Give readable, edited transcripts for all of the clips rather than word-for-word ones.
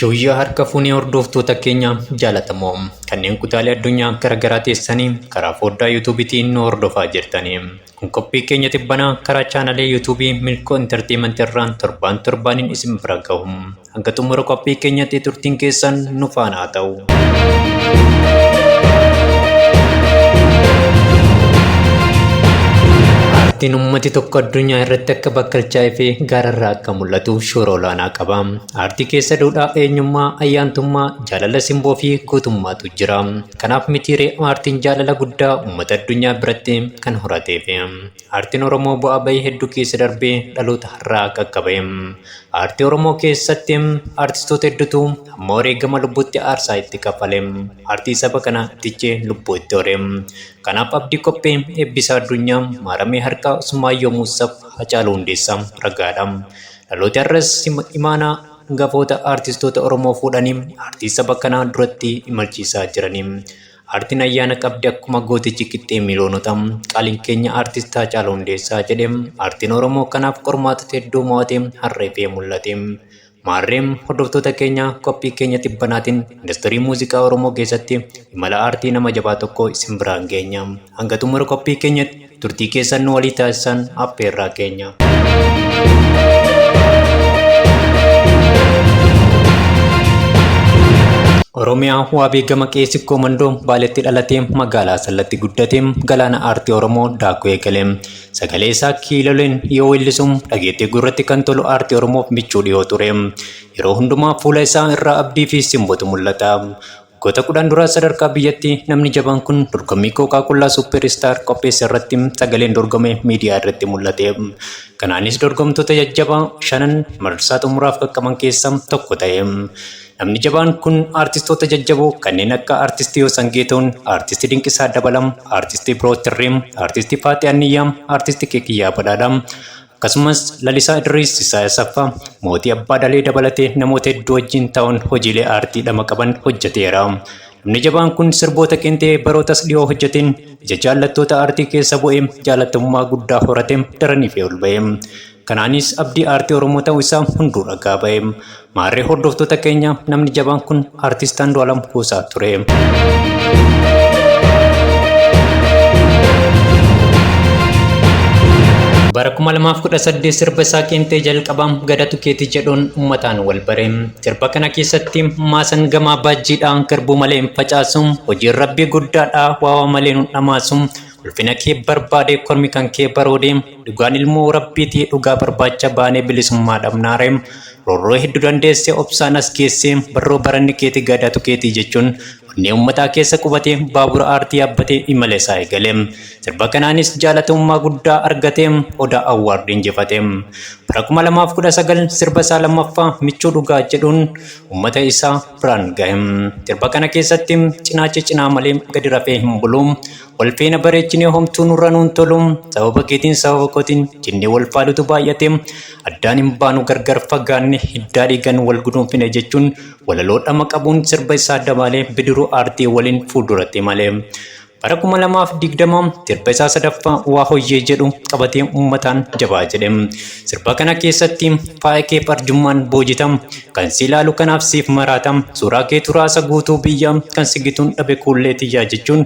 Yooyyaa harka fuunee hordoftoota keenya jaalatamoo kanneen kutaalee addunyaa garaagaraa teessanii karaa foddaa yuutuubiitiin nu hordofaa jirtanii. Kun qophii keenya tibbanaa karaa chaanalee yuutuubii Milkoo Intarteementii irraan torbaan torbaaniin isin bira gahu. Hanga xumura qophii keenyatti turtiin keessan nu faana haa ta'u. Aartiin uummati tokko addunyaa irratti akka bakkalchaa'ee fi gaararraa akka mul'atu shoora olaanaa qaba. Aartii keessa duudhaa eenyummaa, ayyaantummaa, jaalala simboo fi gootummaatu jira. Kanaaf mitiiree aartiin jaalala guddaa uummata addunyaa biratti kan horateef. Aartiin Oromoo bu'aa bahii hedduu keessa darbee dhaloota har'aa qaqqabe. Aartii Oromoo keessatti aartistoota hedduutu hamma wareegama lubbuutti aarsaa itti kafale. Aartii saba kana tichee lubbuu itti hore. Kanaaf Abdii Qophee, Eebbisaa Addunyaa, Maaramee Harkaa, Usmaayyoo Muusaaf Hacaaluu Hundeessaa ragaadha. Dhalooti har'as imaanaa hangafoota aartistoota Oromoo fuudhanii aartii saba kanaa duratti imalchiisaa jirani. Aartiin ayyaana qabdi akkuma gootichi qixxee miiliyoonota qaaliin keenya aartist Haacaaluu Hundeessaa jedhe. Aartiin Oromoo kanaaf qormaatota hedduu mo'atee har'a ifee mul'ate. Maarree hordoftoota keenya qophii keenya tibbanaatiin industirii muuziqaa Oromoo keessatti imala aartii nama jabaa tokko isin biraan geenya. Hanga xumura qophii keenyatti turtii keessan nu walii taasisan affeerraa keenya. Oromiyaa Waabii gama qe'ee Sikkoo Mandoo Baaletti dhalatee magaalaa Asallatti guddate galaana aartii Oromoo daakuu eegale. Sagalee isaa kiiloleen yoo weellisu dhageettii gurratti kan tolu aartii Oromoof michuu dhiyoo ture. Yeroo hundumaa fuula isaa irraa abdii fi simbotu mul'ata. Waggoota 10 dura sadarkaa biyyatti namni jabaan kun dorgommii Kookaa Kollaa Suupper Istaar qopheesse irratti sagaleen dorgome miidiyaa irratti mul'ate. Kanaanis dorgomtoota jajjabaa shanan marsaa xumuraaf qaqqaban keessaa tokko ta'e. Namni jabaan kun aartistoota jajjaboo kanneen akka Aartisti Yoosan Geetahuun, Aartisti Dinqisaa Dabalaa, Aartisti Biroo Tirree, Aartisti Faaxee Anniyyaa, Aartisti Keekiyyaa Badhaadhaa, akkasumas Lalisaa Idriis, Sisaay Asaffaa, Mootii Abbaa Dalee dabalatee namoota hedduu wajjin ta'uun hojiilee aartii dhama qaban hojjeteera. Namni jabaan kun sirboota qeenxee barootas dhiyoo hojjeteen ija jaallattoota aartii keessa bu'ee jaallatamummaa guddaa horate daraniif ol ba'e. Kanaanis abdii aartii Oromoo ta'uu isaa hunduu ragaa ba'e. Maarree hordoftoota keenya namni jabaan kun aartist Andu'aalam Gosaa ture. Bara 2018 sirba isaa qeenxee jalqabaa Gadatu Keeti jedhuun uummataan wal bare. Sirba kana keessatti maasan gamaa baajjiidhaan garbuu malee hin facaasu, hojiin rabbii guddaadha waawaa malee nun dhamaasu, Ulfina kee barbaade kormi kan kee baroode dhugaan ilmoo rabbiiti dhugaa barbaacha baanee bilisummaa dhabnaare roorroo heddu dandeesse obsaan as geesse barroo baranni keeti gadaatu keeti jechuun onnee ummataa keessa qubate baabura aartii yaabbatee imala isaa eegale. Sirba kanaanis jaalatamummaa guddaa argate Odaa Awwaard injifate. Bara 2019 sirba isaa lammaffaa Michuu Dhugaa jedhuun ummata isaa biraan gahe. Sirba kana keessatti cinaacha cinaa malee gadi rafee hin bulu. Wal feena bareechinee homtuu nurra nuun tolu. Sababa keetiin sababa kootiin jennee wal faalutu baay'ate. Addaan hin baanu gargar fagaanne hiddaa dhiigan wal guduunfine jechuun walaloo dhama qabuun sirba isaa dabaalee bidiruu aartii waliin fuulduratti imale. Bara 2020 sirba isaa sadaffaa Waa Hoyyee jedhu qabatee uummataan jabaa jedhe. Sirba kana keessatti faaya keef arjummaan boojita, kan si ilaalu kanaaf siif maraata, suuraa keetu raasa guutuu biyya, kan si gituun dhabe kuullee tiyyaa jechuun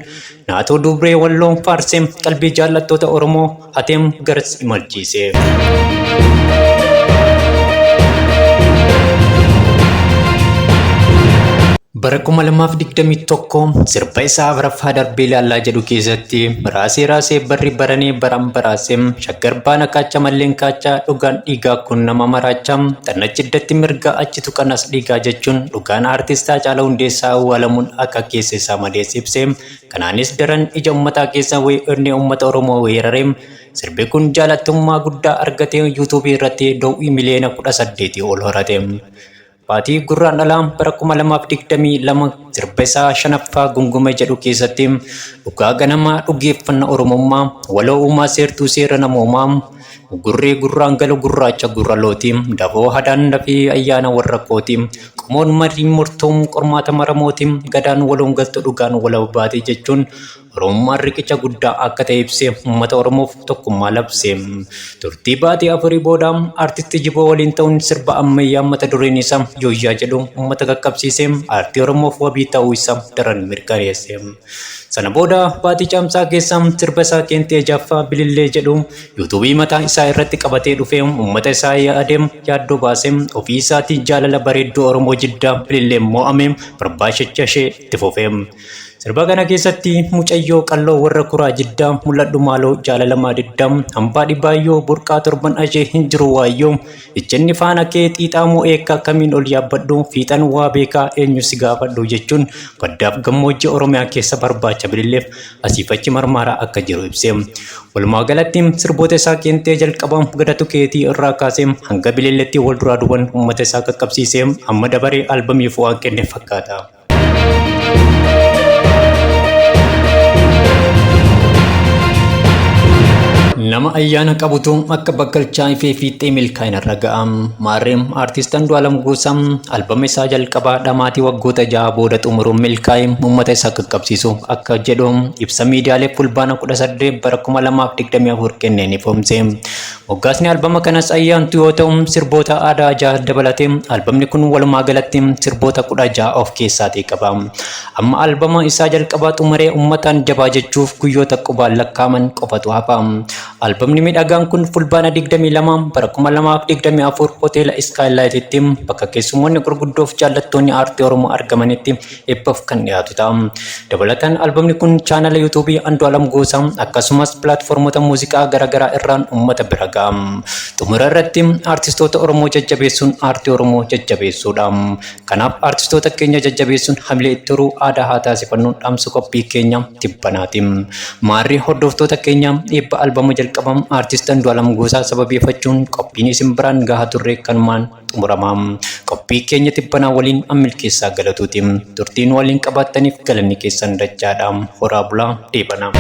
Naatoo Dubree Walloo faarsee qalbii jaallattoota Oromoo hatee garas imalchiise. Bara 2021 sirba isaa afraffaa darbee ilaallaa jedhu keessatti raasee raasee barri baranee baran baraasee shaggar baana kaacha malleen kaacha dhugaan dhiigaa kun nama maraacha xannachi iddatti mirga achi tuqanas dhiigaa jechuun dhugaan aartist Haacaaluu Hundeessaa awwaalamuun akka keessa isaa madeesse ibse. Kanaanis daran ija ummataa keessa onnee ummata Oromoo weerare. Sirbi kun jaalattummaa guddaa argatee yuutuubii irratti dawwii miliyoona 18 ol horate. Baatii Gurraandhalaa bara 2022 sirba isaa shanaffaa Gungume jedhu keessatti dhugaa ganamaa dhugeeffanna Oromummaa waloo uumaa seertuu seera namoomaa gurree gurraan galu gurraacha gurra looti dafoo hadaan dafii ayyaana warra kooti qomoon marii murtoon qormaata maramooti gadaan waloon galtu dhugaan walaba baati jechuun Oromummaan riqicha guddaa akka ta'e ibsee uummata Oromoof tokkummaa labse. Turtii baatii afurii booda artisti Jiboo waliin ta'uun sirba ammayyaa mata dureen isaa Yooyyaa jedhu uummata qaqqabsiisee aartii Oromoof wabii ta'uu isaa daran mirkaneesse. Sana booda baatii Caamsaa keessa sirba isaa qeenxee jaaffaa Bilillee jedhu yuutuubii mataa isaa irratti qabatee dhufee uummata isaa yaadee yaaddoo baasee ofii isaatii jaalala bareedduu Oromoo Jiddaa Bililleen mo'ame barbaachicha ishee itti fufe. Sirba kana keessatti mucayyoo qalloo warra kuraa Jiddaa mul'adhu maaloo jaalala maadiddaa hambaa dhibaayyoo burqaa torban ashee hin jiru waayyoo ejjenni faana kee xiixaamuu eekka kamiin ol yaabbadhu fiixan waa beekaa eenyu si gaafadhu jechuun baddaaf gammoojjii Oromiyaa keessa barbaacha Bililleef asiif achi marmaaraa akka jiru ibse. Walumaa galatti sirboota isaa qeenxee jalqaba Gadatu Keetii irraa kaasee hanga Bililletti wal duraa duuban uummata isaa qaqqabsiisee amma dabaree albamiif waan kenne fakkaata. Nama ayyaana qabutu akka bakkalchaa ifee fiixee milkaa'ina irra ga'a. Maarree aartist Andu'aalam Gosaa albama isaa jalqabaa dhamaatii waggoota 6 booda xumuruun milkaa'e uummata isaa qaqqabsiisu akka jedhu ibsa miidiyaalee Fulbaana 18 bara 2024 kenneen ifoomse. Moggaasni albama kanas Ayyaantuu yoo ta'u sirboota aadaa 6 dabalatee albamni kun walumaa galatti sirboota 16 of keessaatii qaba. Amma albama isaa jalqabaa xumuree uummataan jabaa jechuuf guyyoota qubaan lakkaa'aman qofatu hafa. Albamni miidhagaan kun Fulbaana 22 bara 2024 hoteela Iskaayilaayititti bakka keessummoonni gurguddoof jaallattoonni aartii Oromoo argamanitti eebbaaf kan dhiyaatu ta'a. Dabalataan albamni kun chaanala yuutuubii Andu'aalam Gosaa akkasumas pilaatfoormota muuziqaa garaagaraa irraan uummata bira ga'a. Xumura irratti aartistoota Oromoo jajjabeessuun aartii Oromoo jajjabeessuudha. Kanaaf aartistoota keenya jajjabeessuun hamilee itti horuu aadaa haa taasifannuun dhaamsa qophii keenya tibbanaati. Maarree hordoftoota keenya eebba albama jalqabaa aartist Andu'aalam Gosaa sababeeffachuun qophiin isin biraan gahaa turre kanumaan xumurama. Qophii keenya tibbanaa waliin an Milkeessaa Galatuuti. Turtii nu waliin qabaattaniif galanni keessan dachaadha. Horaa bulaa deebana.